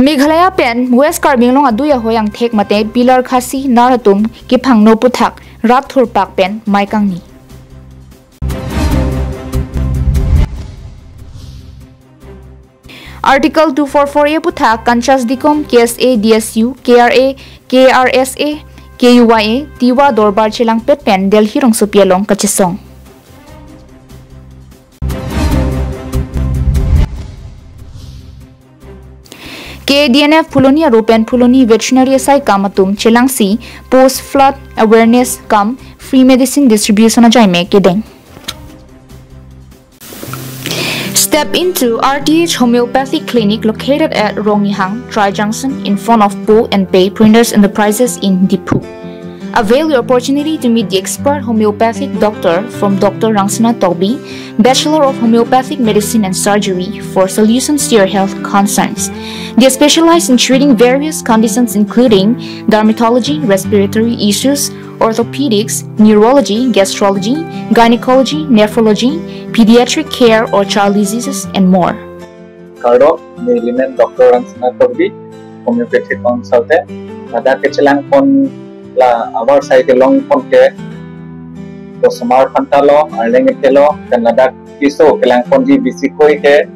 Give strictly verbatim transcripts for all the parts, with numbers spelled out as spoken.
Meghalaya pen West Karbi Anglong adui ahoi angthek mate Pilar Khasi nar atum kephangno aputhak rat thurpak pen mei kangni. Article two four four A aputhak Kanchas Dikom, K S A, D S U, K R A, K R S A, K U Y A, Tiwa Dorbar chelangpet pen Delhi rongsopi along kachesong. K A D N F Phuloni aro pen Phuloni Veterinary Asaikam atum chelangsi post flood awareness cum free medicine distribution ajaime kedeng. Step into R T H Homeopathic Clinic located at Rongnihang Tri Junction in front of Pull and Pay Printers Enterprises in Diphu. Avail your opportunity to meet the expert homeopathic doctor from Doctor Rangsina Tokbi, Bachelor of Homeopathic Medicine and Surgery, for solutions to your health concerns. They specialize in treating various conditions including dermatology, respiratory issues, orthopedics, neurology, gastrology, gynecology, nephrology, pediatric care or child diseases, and more. Kardom, neli men Doctor Rangsina Tokbi, homeopathic consultant. Ladak kechelangpon la avarsai kelongpon ke, kosomar phanta lo, arleng ethe lo, pen ladak keso kelangponji bisi koi ke,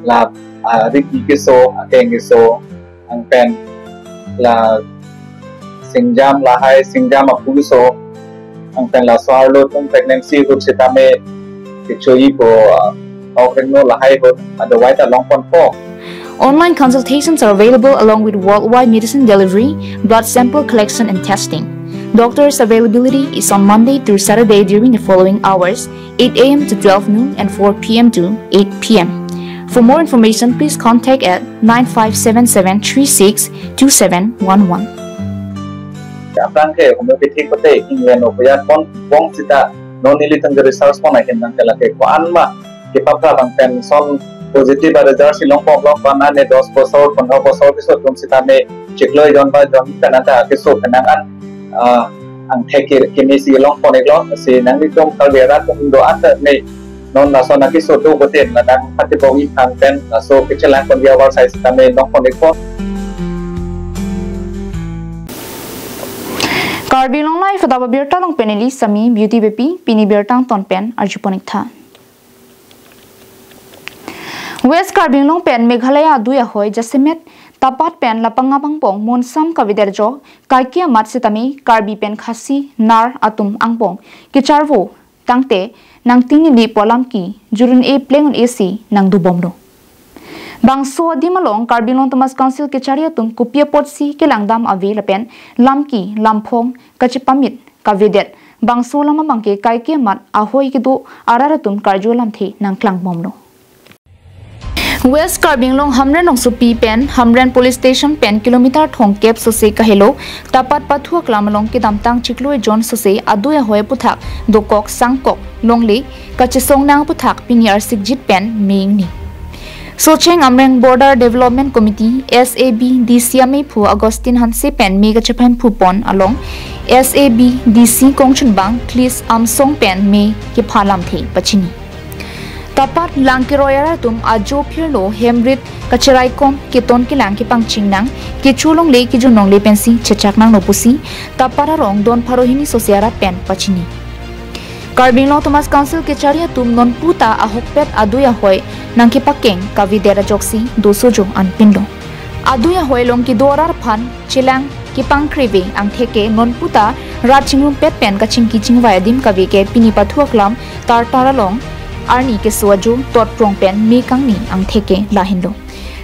la, ah, riki keso, akeng keso, anpen la singjam lahai, singjam apu keso, anpen laso arlo atum pregnancy ahut sitame kechoipo, ah, ok rengno lahai ahut, adawai ta longponpo. Online consultations are available along with worldwide medicine delivery, blood sample collection and testing. Doctor's availability is on Monday through Saturday during the following hours: eight A M to twelve noon and four P M to eight P M. For more information, please contact at nine five seven seven three six two seven one one. Aphrang ke homeopathic kote inglen okoya kon bong sita non nelitum ke research pon ahin nang ke lake ko-an ma kepapra bang pen son positive a result si longpok longpon ane dos bosor, pondro bosor keso atum sitame chiklo ejon ba jon kanata keso kenang an, ah, angthek ke keme si longpon iklo si nanglitum Karbi arat atum do-an ta ne non laso nangkeso do boten ladak pati bong iphan pen laso kechelangponji avarsai sitame longpon ikpo. Karbi Anglong Live adap abirta along pen neli Sami Beauty Beypi, pini birta angton pen arjupon iktha. West Karbi Anglong pen Meghalaya adui ahoi jasemet Tapat pen Lapangap angbong monsam kavedet ajok kaike amat sitame Karbi pen Khasi nar atum angbong kecharvo tangte nangtingni pu alam ke jurun-e pleng un-e si nangdobomlo. Bangso adim along Karbi Anglong Autonomous Council kechari atum kopi apotsi kelangdam ave lapen lam ke lamphong kachepamit kavedet bangso alam abangke kaike amat ahoi kedo arat atum karju alamthe nangklangbomlo. West Karbi Anglong Hamren rongsopi pen Hamren Police Station pen kilometer thomkep sose kahelo Tapat pathu aklam along kedamtang chiklo ejon sose adui ahoi aputhak dokok sangkok longle kachesong nang aputhak pini arsikjit pen mei ingni. Socheng Amreng Border Development Committee, S A B D C amei aphu Augustine Hanse pen mei kachephemphu pon along S A B D C kongchunbang Klis Amsong pen mei kepha alamthe pachini. Tapat lang keroi arat atum ajo phirlo hemrit kacheraikom keton kelang kepangching nang, kecho longle kejun longle pensi chechak nanglo pusi Tapat arong don pharo hini sose arat pen pachini. Karbi Anglong Autonomous Council kechari atum nonpu ta ahokpet adui ahoi nangkepakeng kavedet ajoksi dosojo anpinlo. Adui ahoi along kedo arat aphan chelang kepangkreve angtheke nonpu ta rat chingrumpet pen kachingki chingvai adim kave ke pini pathu aklam Tartar along arni keso ajo totprong pen mei kangni angtheke lahenlo.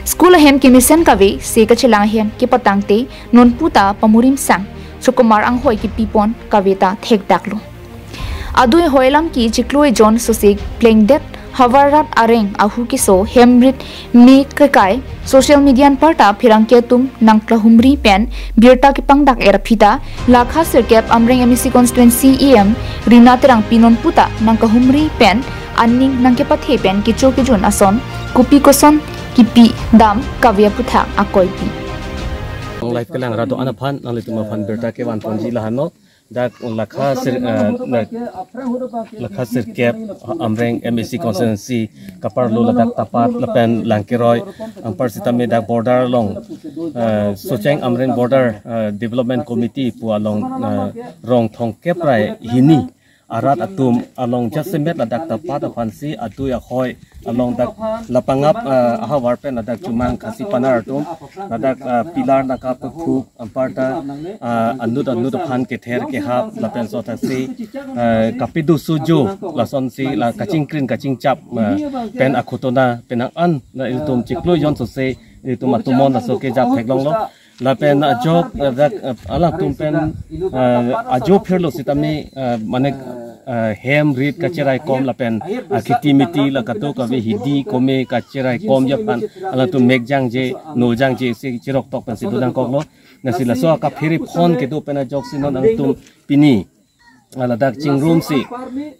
School ahem kemesen kave se kachelang ahem kepatangte nonpu ta pamurim sang Sukumar anghoi kepipon kave ta thekdaklo. Adui ahoi alam ke chiklo ejon sose plengdet havar rat areng ahu keso hemrit mei kekai social media anparta pherangke atum nangklahumri pen birta kepangdak er aphi ta lakha sirkep Amreng M A C constituency E M Rina Terangpi nonpu ta nangkahumri pen aning nangkepathe pen kecho kejun ason kopi koson kipi dam kave aputhak akoipi. Live kelang arat do-an aphan nanglitum aphan birta kevanponji lahenlo. Dak lakha sir, eh, dak lakha sirkep Amreng M A C constituency kaparlo ladak Tapat lapen Langkeroi anpar sitame dak border along, eh, Socheng Amreng border, eh, development committee pu along, eh, rong thomkep ra hini arat atum along jasemet ladak Tapat aphansi adui ahoi along dak Lapangap, eh, ahavar pen ladak Chomang Khasi Panar atum ladak, eh, pillar nangkaphup anparta, eh, anut anut aphan kether kehap lapen sothaksi, eh, kapidusu jo lasonsi la kachingkrin kachingchap, eh, pen akhutona penang an la ilitum chiklo jon sose ilitum atumon laso kejap theklonglo. Lapen ajok, eh, dak, eh, alangtum pen, eh, ajo phirlo sitame, eh, mane, eh, hem rit kacheraikom lapen, eh, khiti miti la kadokave hidi kome kacheraikom aphan alangtum mek jangje, no jangje si chirok tok pensi dodang koklo. Lasi laso akaphere phon kedo pen ajoksi non alangtum pini, ah, ladak chingrumsi,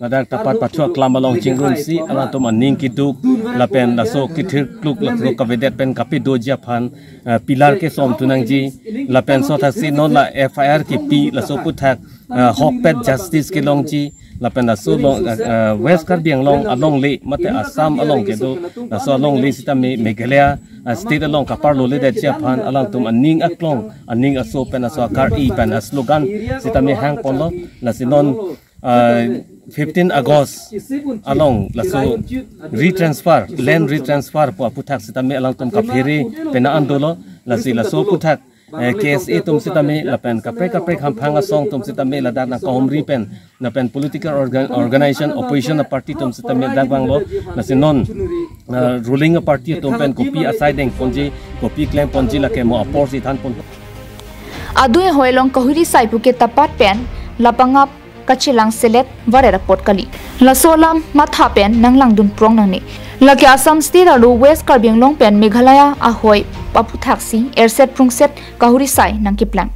ladak Tapat Pathu aklam along chingrumsi alangtum aning keduk lapen laso kethir kluk laso kavedet pen kapidoji aphan, eh, pillar kesom thu nangji lapen sothaksi non la F I R kepi laso aphuthak, eh, hokpet justice kelongji lapen laso along, eh, eh, West Karbi Anglong alongle mate Assam along kedo laso alongle sitame Meghalaya, eh, state along kaparlole detji aphan alangtum aning aklong aning aso pen aso akar-i pen aslogan sitame hang ponlo. Lasi non, ah, fifteen August along laso retransfer, land retransfer pu aphuthak sitame alangtum kaphere penang an dolo. Lasi laso aphuthak, eh, K S A atum sitame lapen kaprek kaprek hamphang asong atum sitame ladak nangkahumri pen lapen political organ, organization opposition party atum sitame dak vanglo. Lasi non, ah, ruling party atum pen kopi asai dengponji, kopi klemponji lake mo apor si thanpon. Adui ahoi along kahuri sai puke Tapat pen Lapangap kachelang selet varer apot kali. Laso alam matha pen nanglangdun prong nangne. Lake Assam State arlo West Karbi Anglong pen Meghalaya ahoi aphuthaksi erset prungset kahuri sai nangkeplang.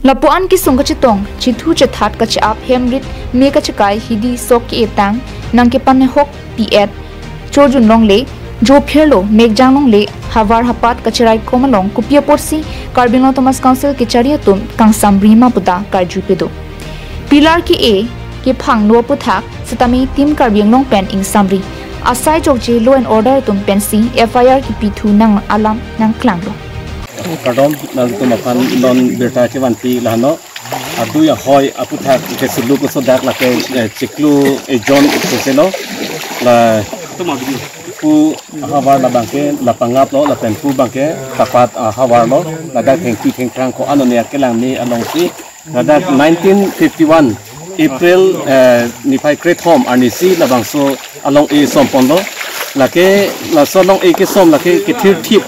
Lapu-an kesung kachetong, chethu chethat kache-ap, hem rit me kachekai, hidi sok ke-etang nangkepanehok pi-et, chojun longle, jo phirlo, mek jang longle, havar hapat kacheraikom along kopi apotsi Karbi Anglong Autonomous Council kechari atum kangsamri ma puta karju pedo. Pillar ke-e kephangno aphuthak sitame Team Karbi Anglong pen ingsamri. Asai jokje law and order atum pensi F I R kepi thu nang alam nangklanglo. Kardom, nangtum aphan non birta kevanpi lahano. Adui ahoi aphuthak ke suluk sodak lake, eh, chiklo ejon soselo. Lapu ahavar labangke Lapangap lo, lapen pu abangke Tapat, ah, ahavar lo. Ladak thengpi thengphrang ko-an one akelang ni alongsi ladak nineteen fifty-one April, eh, niphai krethom arnisi labangso along-e somponlo. Lake laso along-e kesom lake kethirthip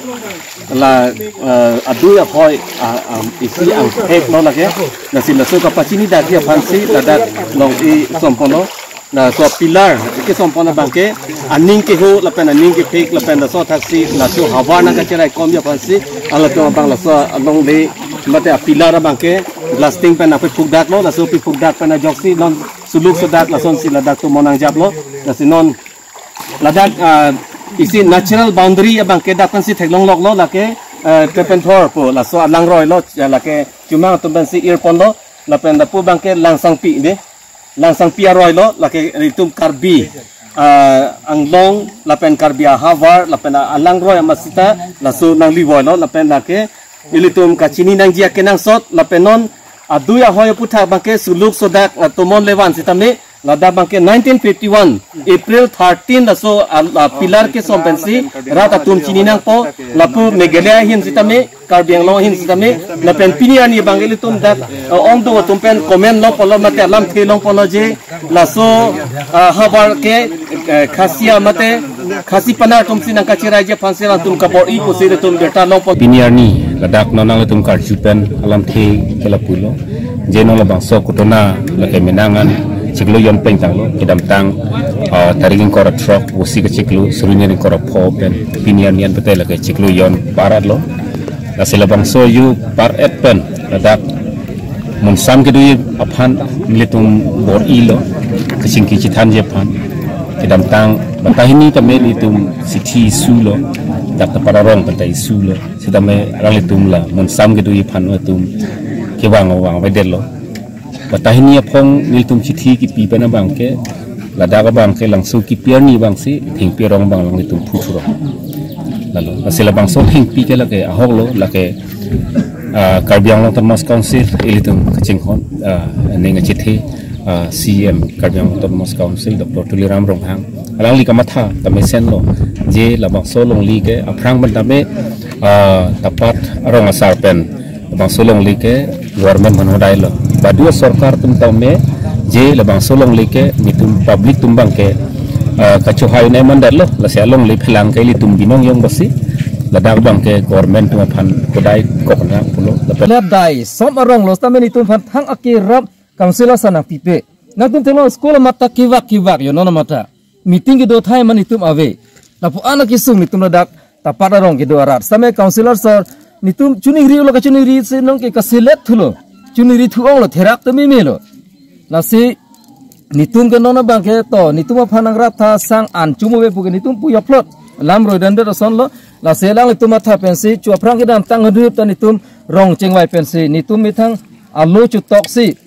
la, eh, adui ahoi, ah, ah, isi angthek lo lake. Lasi laso kapachini dakji aphansi ladak along-e somponlo. Laso pillar kesompon abangke aning keho lapen aning kepik lapen laso thaksi laso havar nangkacheraikomji aphansi alangtum abang laso alongle mate a-pillar abangke blasting pen apiphuk daklo, laso piphuk dak pen ajoksi non suluk sodak lasonsi ladak atum nangjaplo. Lasi non ladak, ah, isi natural boundary abangke dak pensi theklongloklo lake, eh, Tepenthor pu laso alangroi lo, ya lake Chomang atum pensi irponlo lapen lapu abangke Langsangpi de. Langsangpi aroi lo, lake itum Karbi, ah, Anglong, lapen Karbi ahavar, lapen a-, alangroi amat sita, laso nanglivoilo, lapen lake ilitum kachini nangji akenangsot, lapen non adui ahoi aphuthak abangke suluk sodak, ah, tomon levan sitame, ladak abangke nineteen fifty-one, April thirteen, laso, ah, ah, pillar kesom pensi, rat atum chini nangpo, lapu Meghalaya ahin sitame, Karbi Anglong ahin sitame, lapen pini arni abang ilitum dak, eh, ongdung atum pen comment longponlo mate alamthe longponlo je, laso, eh, havar ke, eh, Khasi mate, Khasi Panar atumsi nangkacheraiji aphansi alangtum kabor-i pusi ilitum birta longpon. Pini arni ladak non nanglitum karju pen alamthe ke lapulo. Je non labangso kutona lake menang an chiklo jon plengtanglo, kedamtang, ah, tarik ingkoi ra throk, Vusi kachiklo, suri ingkoi ra pho pen pini arni an pete lake chiklo jon par-etlo. Lasi labangso ju par-et pen ladak munsam kedoji aphan nelitum bor-ilo, kachingki chethanji aphan. Kedamtang bata hini tame nelitum sithi isulo, dak ta pararong pen ta isulo. Sitame alanglitum la munsam kedoji aphan nelitum kevang vang avedetlo. Patahini aphong nelitum chithi kipi pen abang ke, ladak abang ke langso kipi arni abang si thengpi arong abang alanglitum phu thurong. Lalo, lasi labangso thengpi ke lake ahok lo, lake, ah, Karbi Anglong Autonomous Council, ilitum kachinghon, ah, ning achethe, ah, C E M Karbi Anglong Autonomous Council, Doctor Tuliram Ronghang. Alangli kamatha, kamesen lo, je labangso alongli ke, aphrang pen tame, ah, tapat arong asar pen, labangso alongli ke, government manhodai lo. Baduan sorkar atum tame, je labangso alongli ke, nelitum public atum abang ke, ah, kachohai nai mandat lo, lasi alongli phelang ke ilitum binong yong basi, ladak abang ke government atum aphan kodai kok nang pulo. Lapen lap dai, som arong lo, sitame nelitum aphan thang ake rap council asan nangpipe. Nangtum theklong school amat ta kivak kivak yo non amat ta. Meeting kedo athai ma nelitum ave. Lapu-an akesung nelitum ladak tapat arong kedo arat. Sitame councillor sir nelitum chuningri lo, kachuningri si nong ke kaselet thulo. Chuningri thu-ong lo, therak ta meme lo. Lasi nelitum ke non abang ke to, nelitum aphan nangrap tha sang an chumuve pu ke nelitum pu yoplot. Lam roi dan det ason lo. Lasi alanglitum matha pensi chu aphrang kedamtang hadup ta nelitum rong chengvai pensi nelitum methang alo chutok si,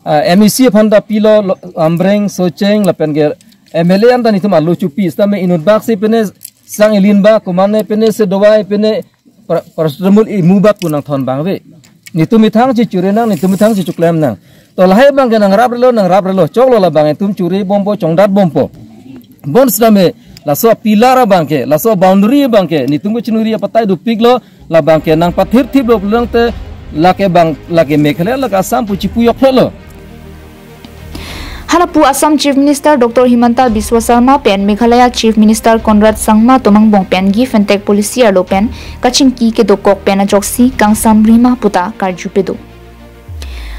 ah, M A C aphan ta pilo, lo, Ambreng, Socheng, lapen ke M L A an ta nelitum alo chupi, sitame inut bak si pine sang ilin bak, komatne pine se dawai pine pra-, paracetamol imu bak pu nangthon abang ave. Nelitum methang chechure nang, nelitum methang chechuklem nang. To lahai abang ke nangrap relo, nangrap relo, choklo labang nelitum chure bompo, chongdat bompo. Bonsitame, laso pillar abang ke, laso boundary abang ke, nelitum kachiningri apatai dopik lo, labang ke nangpathirthip lo pulang te, lake abang, lake Meghalaya, lake Assam pu chipu yoplot lo. Halapu Assam Chief Minister Doctor Himanta Biswa Sarma pen Meghalaya Chief Minister Conrad Sangma atum angbong pen Give and Take Policy arlo pen kachingki kedokok pen ajoksi kangsam rima puta karju pedo.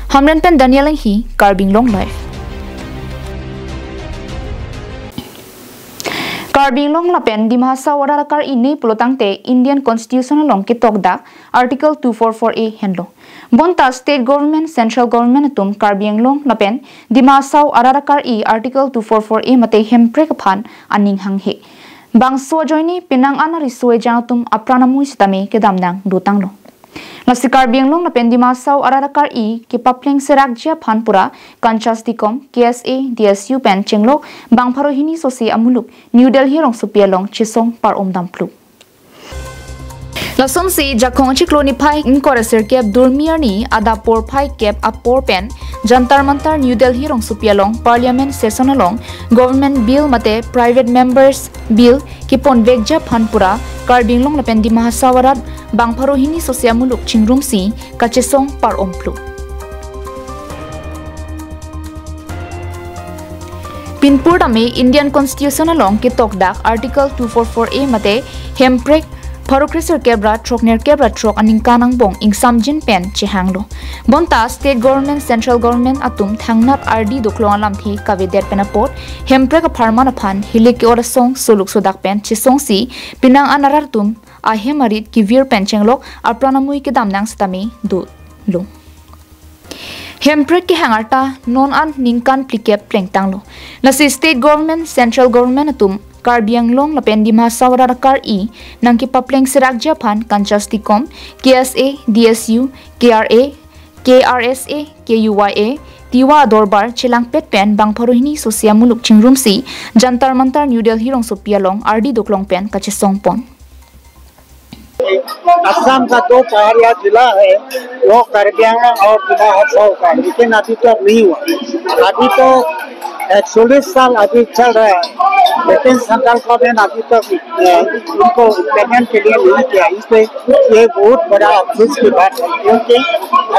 Hamren pen Daniel Enghi, Karbi Anglong Live. Karbi Anglong lapen Dima Hasao arat akar-i ne pulotangte Indian Constitution along ketokdak Article two four four A henlo. Bonta State Government, Central Government atum Karbi Anglong lapen Dima Hasao arat akar-i Article two four four A mate Hemprek aphan aning hanghe. Bangso ajoine penang an ariso ejang atum apran amui sitame kedam nangdotanglo. Lasi Karbi Anglong lapen Dima Hasao arat akar-i kepapleng serakji aphan pura Kanchas Dikom, K S A, D S U pen chenglok bang pharo hini sose amuluk New Delhi rongsopi along chesong par-om damplu. Lasonsi Jakhong achiklo niphai ingkoi ra sirkep durmi arni adap porphai kep apor pen Jantar Mantar New Delhi rongsopi along Parliament session along Government Bill mate Private Members Bill keponvekji aphan pura Karbi Anglong lapen Dima Hasao arat bang pharo hini sose amuluk chingrumsi kachesong par-om phlu. Pinpur tame Indian Constitution along ketokdak Article two four four A mate Hemprek pharo kre sirkep ra throk nerkep ra throk aningkan angbong ingsamjin pen chehanglo. Bonta State Government, Central Government atum thangnat ardi doklong alamthe kavedet pen apot Hemprek apharman aphan hilik ke-ot asong soluk sodak pen chesongsi penang an arat atum ahem arit kevir pen chenglok apran amui kedam nang sitame dolo. Hemprek kehang arta non an ningkan phlikep plengtanglo. Lasi State Government, Central Government atum Karbi Anglong lapen Dima Hasao arat akar-i nangkepapleng serakji aphan Kanchas Dikom, K S A, D S U, K R A, K R S A, K U Y A, Tiwa adorbar chelangpet pen bang pharo hini sose amuluk chingrumsi Jantar Mantar New Delhi rongsopi along ardi doklong pen kachesong pon. Assam का दो पहाड़िया जिला है, वो कार्बी आंगलोंग और दिमा हासाओ का, लेकिन अभी तक नहीं हुआ। अभी तो, अ, चालीस साल अभी चल रहा है, लेकिन सेंट्रल गवर्नमेंट अभी तक, अ, उनको इम्प्लीमेंट के लिए नहीं किया। इसलिए ये बहुत बड़ा अफसोस की बात है, क्योंकि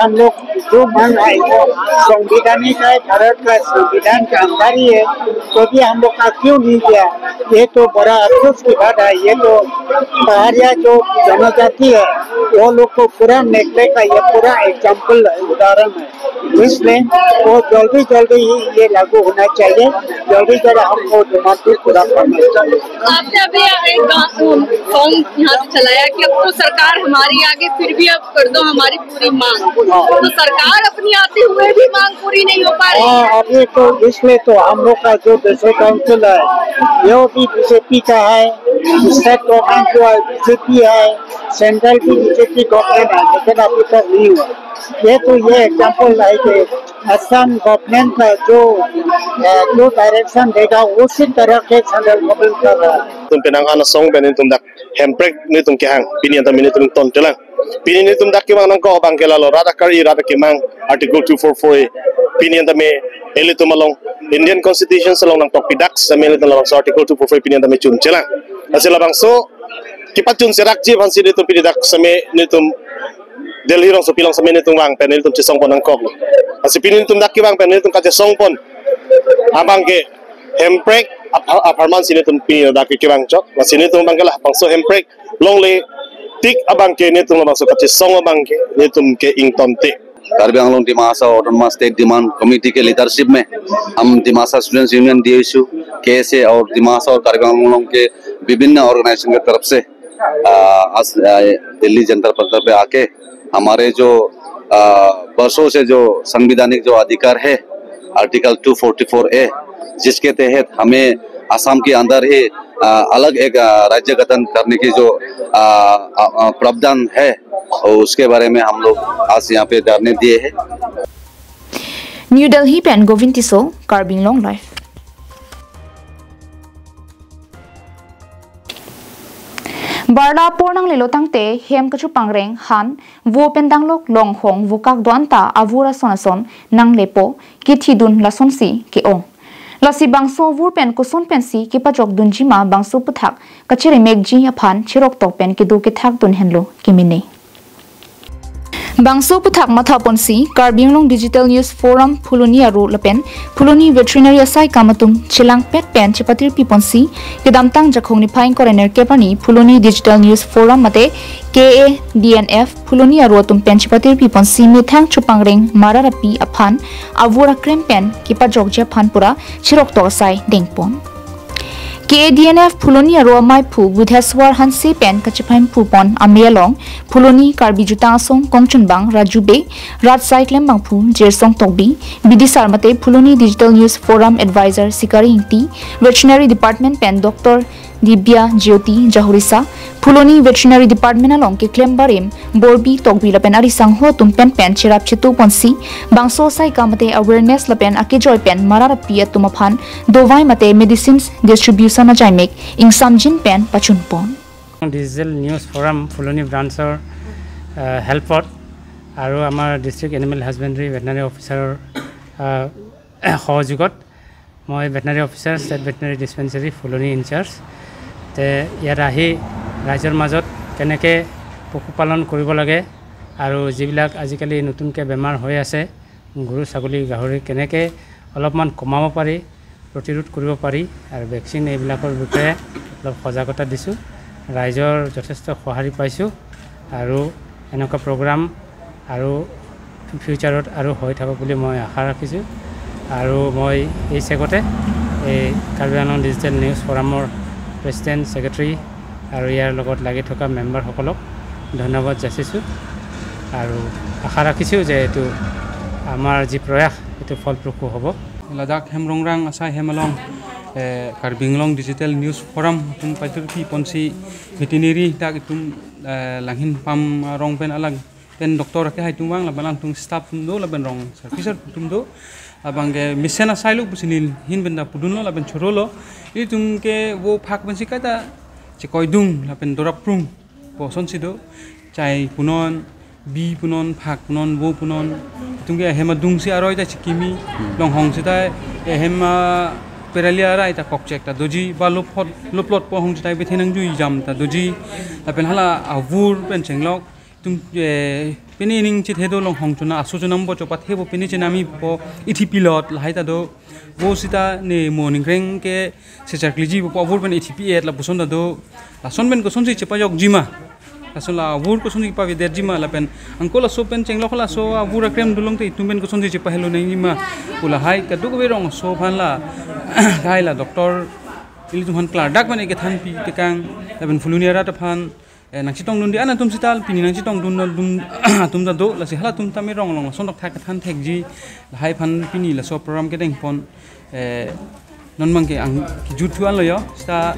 हम लोग जो मांग रहा है, वो संवैधानिक है, भारत का संविधान के अंदर ही है, तो भी हम लोग का क्यों नहीं किया? ये तो बड़ा अफसोस की बात है। ये तो पहाड़िया जो जनजाति है, वो लोग को पूरा नेगलेक्ट का ये पूरा एग्जाम्पल है, उदाहरण है। इसलिए वो जल्दी जल्दी ही ये लागू होना चाहिए, जल्दी जल्दी हमको डिमांड भी पूरा करना चाहिए। आपने अभी एक गा-, अम, सॉन्ग यहाँ से चलाया कि अब तो सरकार हमारी आगे, फिर भी अब कर दो हमारी पूरी मांग। तो सरकार अपनी आते हुए भी मांग पूरी नहीं हो पा रही है। हाँ, अभी तो इसलिए तो हम लोग का जो डिस्ट्रिक्ट काउंसिल है, ये भी बीजेपी का है, स्टेट गवर्नमेंट जो है बीजेपी है, सेंट्रल भी बीजेपी गवर्नमेंट है, लेकिन अभी तक नहीं हुआ। ये तो ये एग्जाम्पल है कि Assam government ka jo, eh, jo direction dega, usi tarah ke central government ka. Tum penang ana song pen tum dak hemprek netum kehang, pini anta netum ton telang. Pini netum dak kevang nangkok abang ke lalo rat akari rat akemang Article two four four A. Pini anta me ilitum along Indian Constitution along nangtokpi dak same netum along so Article two four four A pini anta me chun chelang. Lasi labangso kepachun serakji aphansi netum pini dak same netum Delhi rongsopi along same netum vang pen netum chesong pon nangkoklo. Lasi pini netum dak kevang pen netum kachesong pon abang ke hemprek apha-, apharman si netum pini dak kevang chok. Lasi netum abang ke labangso hemprek longle tik abang ke netum labangso kachesong abang ke netum ke ingtonte. Karbi Anglong Dima Hasao Autonomous State Demand Committee के लीडरशिप में हम Dimasa students union, DSU, KSA और दिमासा और कार्बी आंगलोंग के विभिन्न ऑर्गेनाइजेशन की तरफ से, आ, आज, आ, दिल्ली जंतर मंतर पे आके हमारे जो, आ, बरसों से जो संवैधानिक जो अधिकार है, आर्टिकल टू फोर्टी फ़ोर ए, जिसके तहत हमें असम के अंदर ही, आ, अलग एक, आ, राज्य गठन करने की जो, आ, आ, आ, प्रावधान है, उसके बारे में हम लोग आज यहाँ पे धरने दिए हैं। New Delhi pen Govind Tisso, Karbi Anglong Live. Barla apor nanglelo tangte hem kachepangreng han, vo pen danglok longhong vokak do-an ta avur ason ason nanglepo, kethidun lasonsi ke-ong. Lasi bangso avur pen koson pensi kepajokdunji ma bangso aphuthak kacheremekji aphan cheroktok pen kedo kethakdun henlo kemene. Bangso aphuthak mathaponsi Karbi Anglong Digital News Forum Phuloni aro lapen Phuloni Veterinary asaikam atum chelangpet pen chepatirpiponsi kedamtang Jakhong niphai ingkoi ra nerkep arni Phuloni Digital News Forum mate K A D N F Phuloni aro atum pen chepatirpiponsi methang chepangreng mararapi aphan avur akrem pen kepajokji aphan pura cheroktok asai dengpon. K A D N F Phuloni aro amaiphu Budheswar Hanse pen kachephaiphupon amei along Phuloni Karbi Jutang Asong kongchunbang Raju Bey, rat asai klembangphu Jirsong Tokbi, bidisar mate Phuloni Digital News Forum Advisor Sikari Ingti, Veterinary Department pen Doctor Dibya Jyoti Jahorisa, Phuloni Veterinary Department along keklem barim Borbi Tokbi lapen arisangho atum pen pen cherap chetuponsi bangso asaikam mate awareness lapen akejoi pen mararapi atum aphan dovai mate medicines distribution ajaimek ingsamjin pen pachunpon. Digital News Forum Phuloni Branchৰ, আহ, হেল্পত আৰু আমাৰ district animal হাজবেণ্ডাৰী ভেটেৰিনেৰী অফিচাৰৰ, আহ, সহযোগত মই veterinary officer, state veterinary ডিছপেনচাৰী, ফুলনি ইনচাৰ্জ। তে ইয়াত আহি ৰাইজৰ মাজত কেনেকে পশুপালন কৰিব লাগে আৰু যিবিলাক আজিকালি নতুনকে বেমাৰ হৈ আছে গৰু, ছাগলী, গাহৰি, কেনেকে অলপমান কমাব পাৰি, প্ৰতিৰোধ কৰিব পাৰি আৰু ভেকচিন এইবিলাকৰ বিষয়ে অলপ সজাগতা দিছোঁ। ৰাইজৰ যথেষ্ট সঁহাৰি পাইছোঁ আৰু এনেকুৱা প্ৰগ্ৰাম আৰু ফিউচাৰত আৰু হৈ থাকক বুলি মই আশা ৰাখিছোঁ। আৰু মই এই চেগতে এই কাৰ্বি আংলং ডিজিটেল নিউজ ফৰামৰ প্ৰেচিডেণ্ট, ছেক্ৰেটাৰী আৰু ইয়াৰ লগত লাগি থকা মেম্বাৰসকলক ধন্যবাদ যাচিছোঁ আৰু আশা ৰাখিছোঁ যে এইটো আমাৰ যি প্ৰয়াস, এইটো ফলপ্ৰসূ হ'ব। Ladak hem rongrang asai hem along, eh, Karbi Anglong Digital News Forum atum patirpiponsi veterinary dak itum, eh, langhin pam rong pen alang pen doctor akehai atum vang lapen alangtum staff atum do lapen rong service atum do. Abang ke mesen asai lo pusi neli ahin pen ta pudunlo lapen chorolo. Itum ke vo phak pensi kaita chekoidung lapen dorap prung pu asonsi do. Chai punon, bi punon, phak punon, vo punon. Itum ke ahem adungsi aroi ta chikimi. Hmm. Longhong seta ahem, ah, perali arai ta kokchek ta doji, ba lophot, loplot pu ahong seta bethenang jui jam ta doji. Lapen hala avur pen chenglok. Itum, eh, pini ning chithe do longhong chona, aso chonam bo chopa the bo pini chenami po ithi pilot lahai ta do. Vo seta ne mo ningkreng ke sechar kliji bo po avur pen ithi pi-et lapuson ta do. Lason pen kosonsi chepajokji ma. Lason la avur kosonsi pavedet ji ma lapen angko laso pen chenglok laso avur akrem dulong te itum pen kosonsi chepahelo nangji ma. Pu lahai kadokave rongso aphan la, lahai la doctor ilitum aphan klardak pen ekethanpi tekang lapen Phuloni arat aphan, eh, nangchetongdunde an atum seta pini nangchetongdun atum, atum ta do, lasi hala atum ta me rong along lason dokthak kethan thekji, lahai aphan pini laso program kedengpon, eh, non abang ke ang kejut thu anlo yo, seta.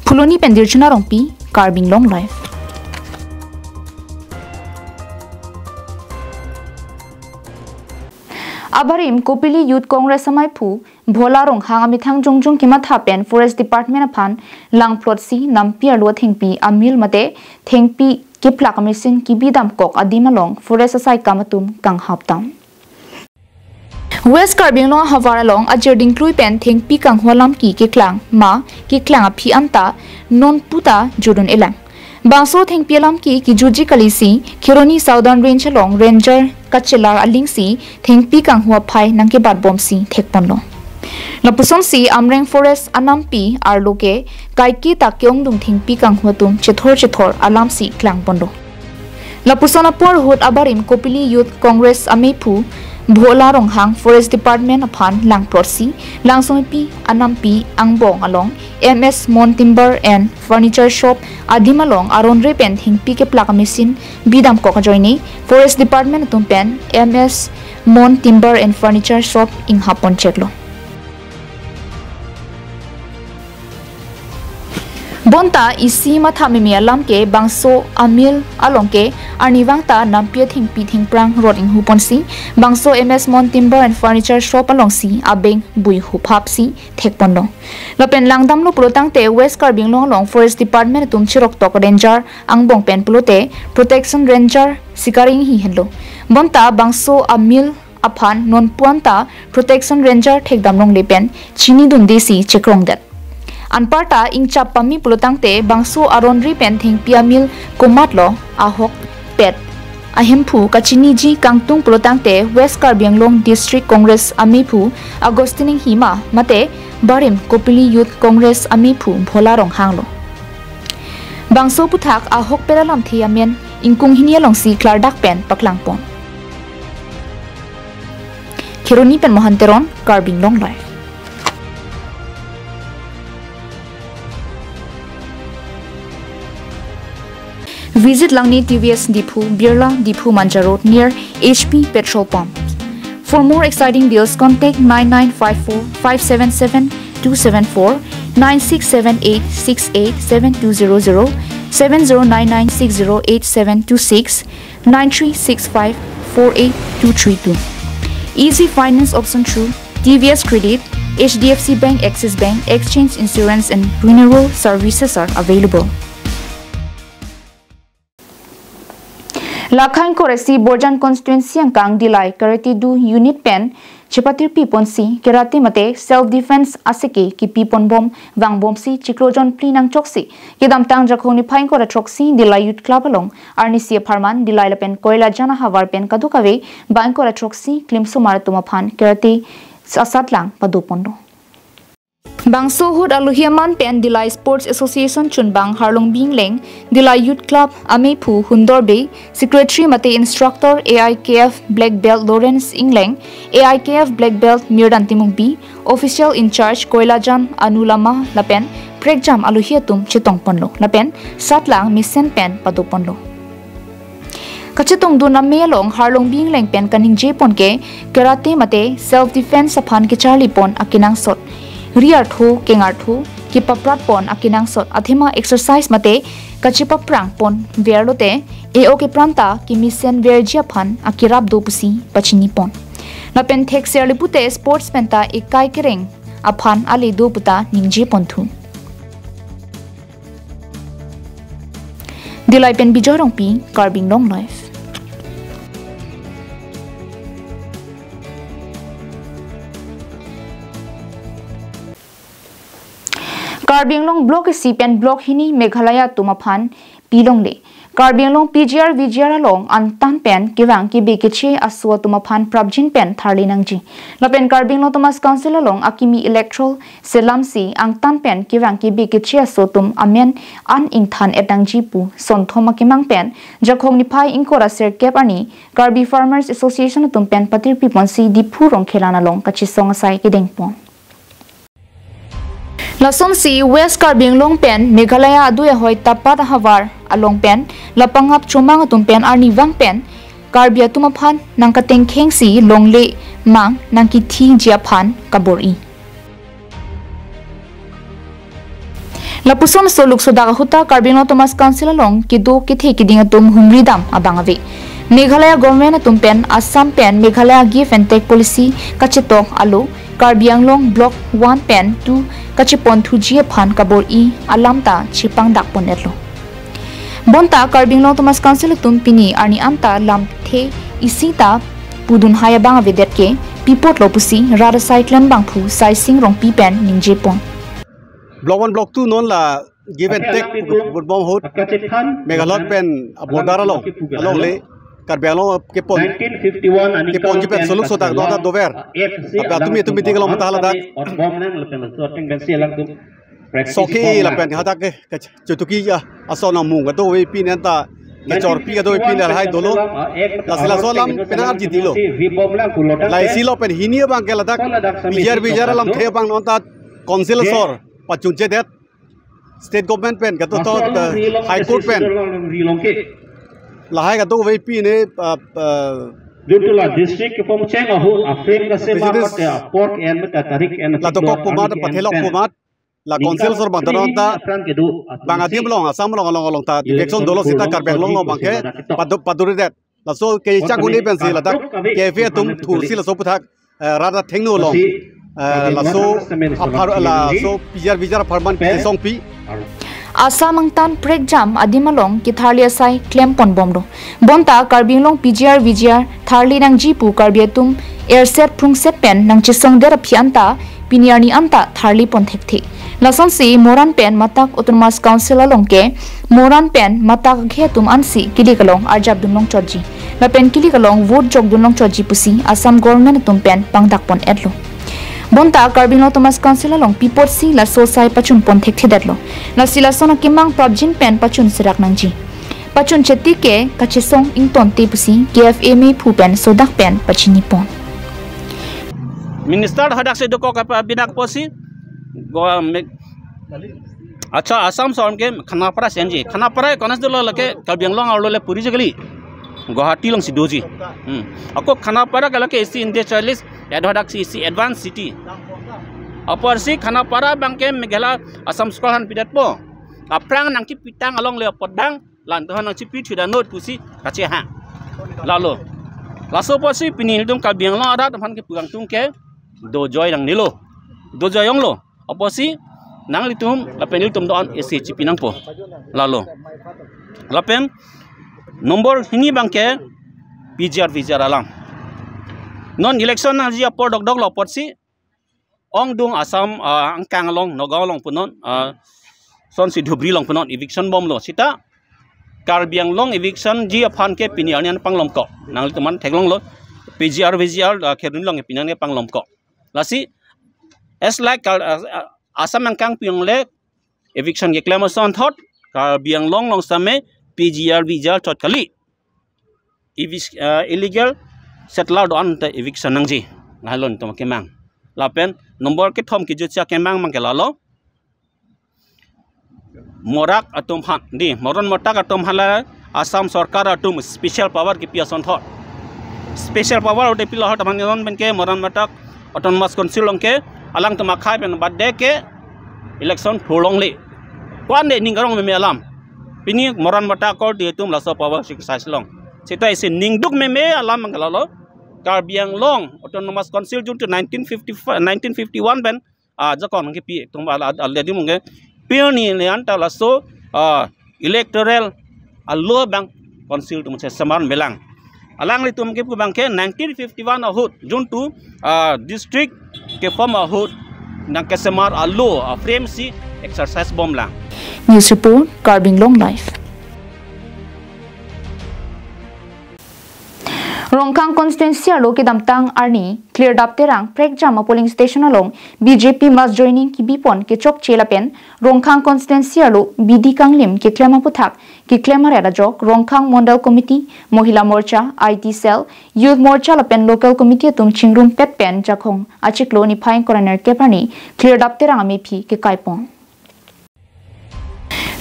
Phuloni pen Dirchuna Rongpi, Karbi Anglong Live. Abarim Kopili Youth Congress amaiphu Bhola Ronghang amethang jongjong kematha pen Forest Department aphan langplotsi nampi arlo thengpi amil mate thengpi keplak amachine kebidamkok adim along Forest asaikam atum kanghap dam. West Karbi Anglong ahavar along ajir dingklui pen thengpi kanghua lamki keklang ma keklang aphi anta non puta judun elang. Bangso thengpi alamki kejuji kalisi Kheroni Southern Range along Ranger kachelar alingsi thengpi kanghua phai nangkebat bomsi thekponlo. Lapusonsi Amreng Forest anampi arlo ke kaike ta ke-ongdung thengpi kanghua atum chethor chethor alamsi klangponlo. Lapuson apor ahut abarim Kopili Youth Congress amephu Bhola Ronghang Forest Department aphan langplotsi Langsomepi anampi angbong along M S Mon Timber and Furniture Shop adim along aron re pen thengpi keplak amachine bidamkok ajoine Forest Department atum pen M S Mon Timber and Furniture Shop inghap poncheklo. Bonta isi matha meme alam ke bangso amil along ke arnivang ta nampi athengpi thengphrang rot inghu ponsi bangso M S Mon Timber and Furniture Shop alongsi abeng bui huphapsi thekponlo. Lapen langdamlo pulo tangte West Karbi Anglong along Forest Department atum chiroktok Ranger angbong pen pulote Protection Ranger sikari inghi henlo. Bonta bangso amil aphan non pu anta Protection Ranger thekdam longle pen chinidundesi chekrongdet. Anparta ingchap pame pulo tangte bangso aron re pen thengpi amil komatlo ahokpet ahemphu kachiniji kangtung pulo tangte West Karbi Anglong District Congress amephu Augustine Inghima mate barim Kopili Youth Congress amephu Bhola Ronghang lo. Bangso aphuthak ahokpet alamthe amen ingkung hini alongsi klardak pen paklangpon. Kheroni pen Mohan Teron, Karbi Anglong Live. Visit Langni T V S Diphu, Birla Diphu Manja Road near H P petrol pump. For more exciting deals, contact nine nine five four five seven seven two seven four, nine six seven eight six eight seven two zero zero, seven zero nine nine six zero eight seven two six, nine three six five four eight two three two. Easy finance option through T V S Credit, H D F C Bank, Axis Bank, Exchange Insurance and Renewal Services are available. Lakha ingkoi ra isi Borjan constituency angkang Dillai Karate Do unit pen chepatirpi ponsi karate mate self defense aseke kepi ponbom vangbomsi chiklo jon phli nangchoksi kedamtang Jakhong niphai ingkoi ra throksi Dillai Youth Club along arnisi apharman Dillai lapen Koilajan ahavar pen kadokave bang ingkoi ra throksi klimsomar atum aphan karate asatlang padoponlo. Bangso ahut alohi aman pen Dillai Sports Association chunbang Harlongbi Ingleng, Dillai Youth Club amephu Hundor Bey, Secretary mate Instructor A I K F Black Belt Lawrence Ingleng, A I K F Black Belt Mirdan Timungpi, Official in Charge Koilajan Anu Lama lapen prekjam alohi atum chetongponlo lapen satlang mesen pen padoponlo. Kachetongdun ame along Harlongbi Ingleng pen kaningje pon ke karate mate self defense aphan kecharli pon akenangsot, ri artho keng artho kepaprat pon akenangsot athema exercise mate kachepaprang pon verlote e-ok epran ta kemesen verji aphan akerap do pusi pachini pon. Lapen thekser le pute sports penta ekai kereng aphan ale do puta ningje ponthu. Dillai pen Bijoy Rongpi, Karbi Anglong Live. Karbi Anglong Block isi pen Block hini Meghalaya atum aphan pilongle. Karbi Anglong P G R V G R along angtan pen kevang kebe keche aso atum aphan prapjin pen tharli nangji. Lapen Karbi Anglong Autonomous Council along akimi electoral selamsi angtan pen kevang kebe keche aso atum amen an ingthan et nangji pu sonthom akemang pen Jakhong niphai ingkoi ra sirkep arni Karbi Farmers Association atum pen patirpi ponsi Diphu Rongkhelan along kachesong asai kedeng pon. Lasonsi West Karbi Anglong pen Meghalaya adui ahoi Tapat ahavar along pen lapangap chomang atum pen arnivang pen Karbi atum aphan nangkatengkhengsi longle mang nangkithiji aphan kabor-i. Lapuson so luk sodak ahuta Karbi Anglong Autonomous Council along kedo kethe keding atum humri dam abang ave. Meghalaya government atum pen Assam pen Meghalaya give and take policy kachetok alo Karbi Anglong Block one pen two kacheponthuji aphan kabor-i alam ta chepangdakpon-etlo. Bonta Karbi Anglong Autonomous Council atum pini arni anta lamthe isi ta pudun hai abang avedet ke pi apotlo pusi rat asai klembangphu Saising Rongpi pen ningjepon. Block one, Block two non la give and take putbom ahut Meghalaya pen border along, alongle Karbi Anglong kepon, keponji pen soluk sodak dota dover. Tapi atum atum meeting along mata haladak soke lapen hadak ke, ke chutuki ya ason amung kadokave pin anta kechorpi kadokave pin lahai dolo. Lasi laso alam penang arji dilo. Lahai si lo pen hini abang ke ladak bijar bijar alamthe abang non ta council asor pachunchedet, state government pen kato to, eh, high court pen lahai kadokave pin ne, ah, ah, Jutula district kepongcheng ahut aframe kasemat President pate apor ke-en meta tarik en lato kok pumat, pathelok pumat, la council asor bang tanon ta apran kedo bang adim along, Assam along, along along ta election dolo sita Karbi Anglong along abang ke padu-, paduridet. Laso ke chak uni pensi ladak K F A atum thursi laso aphuthak, eh, rat athengno along, eh, laso aphar, laso bijar bijar apharman kesongpi. Assam angtan prekjam adim along ketharli asai klemponbomlo. Bonta Karbi Anglong P G R V G R tharli nangji pu Karbi atum erset phrungset pen nangchesongdet aphi anta pini arni anta tharlipon thekthe. Lasonsi Moran pen Matak Autonomous Council along ke Moran pen Matak akhei atum ansi kilik along arjapdun longchotji lapen kilik along vote jokdun longchotji pusi Assam government atum pen pangdakpon-etlo. Bonta Karbi Anglong Autonomous Council along pi apotsi laso asai pachunpon thekthedetlo. Lasi lason akemang prapjin pen pachun serak nangji. Pachun cheti ke kachesong ingtonte pusi K F A mephu pen sodak pen pachinipon. Minister hadak si dokok apa binak posi go me-, acha Assam son ke Khanapara senji. Khanapara konas dolo lake Karbi Anglong arlo le puri jagli. Guwahati alongsi doji. Hmm. Ako Khanapara ke lake isi India Charles, ya hadak si isi advance city. Apotsi Khanapara abang ke Meghalaya Assam school han pidatpo. Aphrang nangkipitang alongle apot dang, lantohan nangchipi thudanot pusi kachehang. Lalo. Laso apotsi pini nelitum Karbi Anglong arat aphan kepu kangtung ke dojoi nangnelo. Dojoi onglo. Apotsi nanglitum lapen nelitum do-an isi chipi nangpo. Lalo. Lapen number hini abang ke P G R V G R alam. Non election nangji apor dokdoklo apotsi ongdung Assam, ah, angkang along, Nagaon along punon, ah, sonsi Dhubri along punon eviction bomlo. Sita Karbi Anglong eviction ji aphan ke pini arni an panglomkok. Nanglitum an theklonglo. P G R V G R, ah, kherun along pini arni panglomkok. Lasi, as like Kar-, ah, ah, Assam angkang pi-ongle eviction keklem asonthot, Karbi Anglong along same P G R V G R chot kali. Evic-, ah, illegal settler do-an te eviction nangji. Lahalon to kemang. Lapen number kethom kejutsi akemang abang ke lalo. Morak atum aphan, di, Moran Matak atum aphan la Assam sorkar atum special power kepi asonthot. Special power ode pilo ahut aphan non abang ke Moran Matak Autonomous Council along ke alangtum akhei pen bade ke election thurlongle. Ko-an de ning karong meme alam. Pini Moran Matak akor di atum laso power exercise long. Sita isi ningduk meme alam abang ke lalo. Karbi Anglong Autonomous Council jun tu nineteen fifty-five, nineteen fifty-one pen, ah, jakong kepi atum ala, ala di mungke pini le anta laso, ah, electoral alo abang council atum se semar melang. Alanglitum kepu abang ke nineteen fifty-one ahut jun tu, ah, district keform ahut nangkesemar alo, ah, frame si exercise bomlang. News report, Karbi Anglong Live. Rongkhang constituency arlo kedamtang arni Klirdap Terang prekjam a-polling station along B J P mass joining kebipon kechokche lapen Rongkhang constituency arlo bidi kanglim keklem aphuthak keklem aret ajok Rongkhang Mondal Committee, Mohila Morcha, I T Cell, Youth Morcha lapen Local Committee atum chingrumpet pen Jakhong achiklo niphai ingkoi ra nerkep arni Klirdap Terang amephi kekaipon.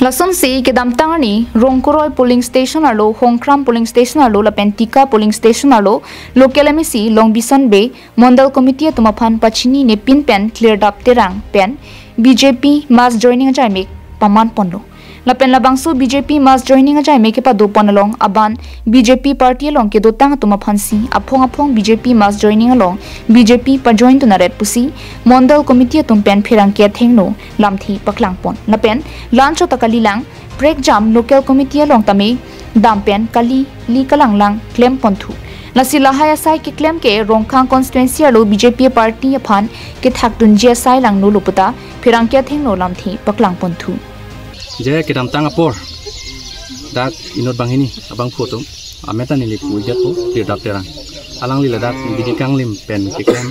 Lasonsi kedamtang arni Rongkoroi polling station arlo, Hongkram polling station arlo lapen Tika polling station arlo local M A C Longbison Bey, Mondal Committee atum aphan pachini nepin pen Klirdap Terang pen B J P mass joining ajaimek pamanponlo. Lapen labangso B J P mass joining ajai me kepadopon along aban B J P party along kedotang atum aphansi aphong aphong B J P mass joining along B J P pajoin tunaret pusi Mondal Committee atum pen pherangke athengno lamthe paklangpon. Lapen lancho ta kalilang prekjam local committee along tame dam pen kali li kalanglang klemponthu. Lasi lahai asai keklem ke Rongkhang constituency arlo B J P party aphan kethakdunji asai langno lo puta pherangke athengno lamthe paklangponthu. Je kedamtang apor dak inut banghini abangphu atum amet ta neli pu-ik detpo, Klirdap Terang. Alangli ladak Bidi Kanglim pen keklem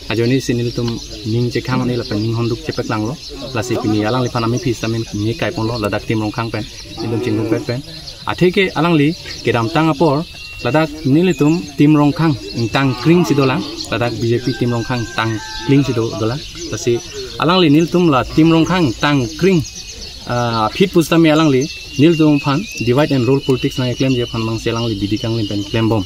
ajoine si nelitum ning chekhang ne lapen ning honduk chepaklanglo. Lasi pini alangliphan amephi sitame ningje kaiponlo ladak Team Rongkhang pen, nelitum chingrum pet pen. Atheke alangli kedamtang apor ladak nelitum Team Rongkhang ingtang kring si dolang, ladak B J P Team Rongkhang ingtang kring si do dolang. Lasi alangli nelitum la Team Rongkhang ingtang kring, ah, aphi pusitame alangli nelitum aphan divide and rule politics nangklemji aphan abangsi alangli Bidi Kanglim pen klembom.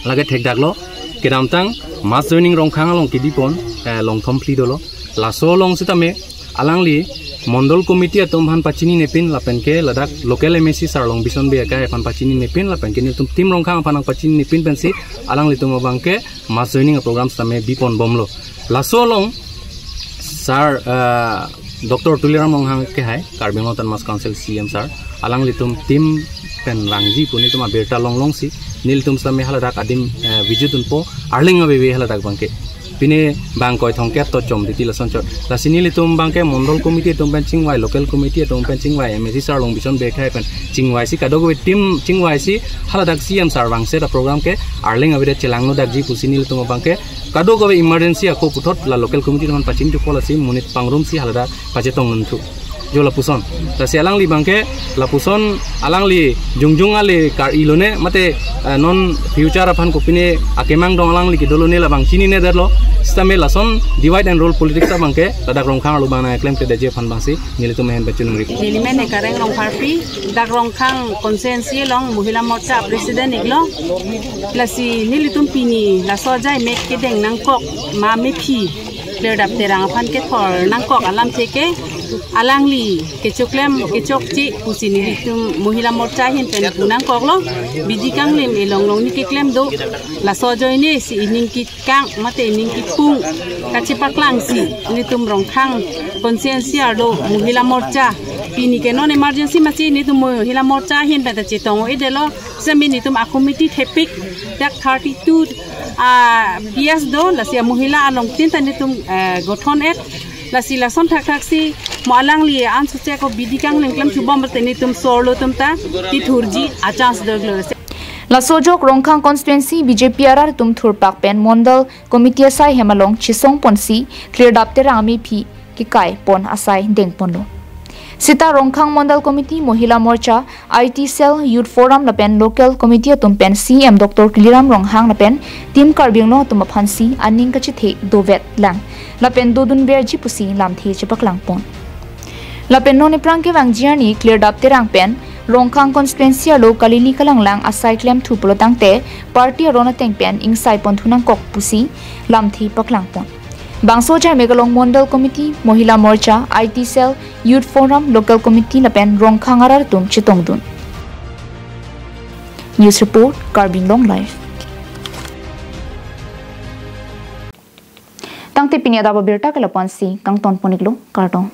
Lake thekdaklo, kedamtang mass joining Rongkhang along kebipon, eh, Longthom phli dolo. Laso along sitame alangli Mondal Committee atum aphan pachinine pin lapen ke ladak local M A C sir Longbison Bey akai aphan pachinine pin lapen ke nelitum Team Rongkhang aphan nangpachinine pin pensi alanglitum abangke mass joining a-program sitame biponbomlo. Laso along sir, eh, Doctor Tuliram Ronghang ke hai, Karbi Anglong Autonomous Council C E M sir, alanglitum team pen vangji pu nelitum abirta longlongsi nelitum sitame haladak adim, eh, visit dunpo, Arleng aveve haladak abangke. Pine bang koi thomkep to chom titi lason chot. Lasi nelitum abangke Mondal Committee atum pen chingvai, local committee atum pen chingvai, M A C sir Longbison Bey akai pen chingvaisi kadokave team chingvaisi haladak C E M sir vangset a-program ke Arleng avedet chelangnodakji pusi nelitum abangke kadokave emergency ako puthot la local committee atum aphan pachinithupo, lasi monit pangrumsi haladak pachetongdunthu. Jo lapuson. Lasi alangli abangke lapuson alangli jongjong ale kar-i lone mate, eh, non future aphan kopine akemang dong alangli kedo lone labang chininedetlo. Sitame lason divide and rule politics abangke ladak Rongkhang arlo abang nangklemkledetji aphan abangsi nelitum ahin pachunungri. Neli men Ekareng Rongpharpi, dak Rongkhang constituency along Mohila Morcha president iklo. Lasi nelitum pini laso ajai mek kedeng nangkok ma mephi Klirdap Terang aphan kethor nangkok alamthe ke alangli kechoklem kechokche pusi nelitum Mohila Morcha ahin pen pu nangkoklo. Bidi Kanglim elong long ni keklem do, laso ajoine si ining kekang mate ining kepung kachepaklangsi nelitum Rongkhang constituency arlo Mohila Morcha pini ke non emergency masi nelitum Mohila Morcha ahin pen ta chetong-o-edetlo. Sitame nelitum a-committee thepik dak thirty-two, ah, P S do, lasi a-Mohila along tin ta nelitum, eh, gothon-et. Lasi lason thakthaksi mo alangli ansose ko Bidi Kanglim klemthubom te nelitum sorlo atum ta kethurji a-chance dolo. Laso ajok Rongkhang constituency B J P arat atum thurpak pen Mondal Committee asai hem along chesongponsi Klirdap Terang amephi kekaipon asai dengponlo. Sita Rongkhang Mondal Committee, Mohila Morcha, I T Cell, Youth Forum lapen Local Committee atum pen C E M Doctor Tuliram Ronghang lapen Team Karbi Anglong atum aphansi aning kachethe dovetlang lapen dodunverji pusi lamthe chepaklangpon. Lapen non ephrang kevangji arni Klirdap Terang pen Rongkhang constituency arlo kali li kalanglang asai klemthu pulotangte party aron ateng pen ingsaiponthu nangkok pusi lamthe paklangpon. Bangso ajai mek along Mondal Committee, Mohila Morcha, I T Cell, Youth Forum, Local Committee lapen Rongkhang arat atum chetongdun. News report, Karbi Anglong Live. Tangte pini adap abirta ke lapu-ansi kangtonpon-iklo, kardom.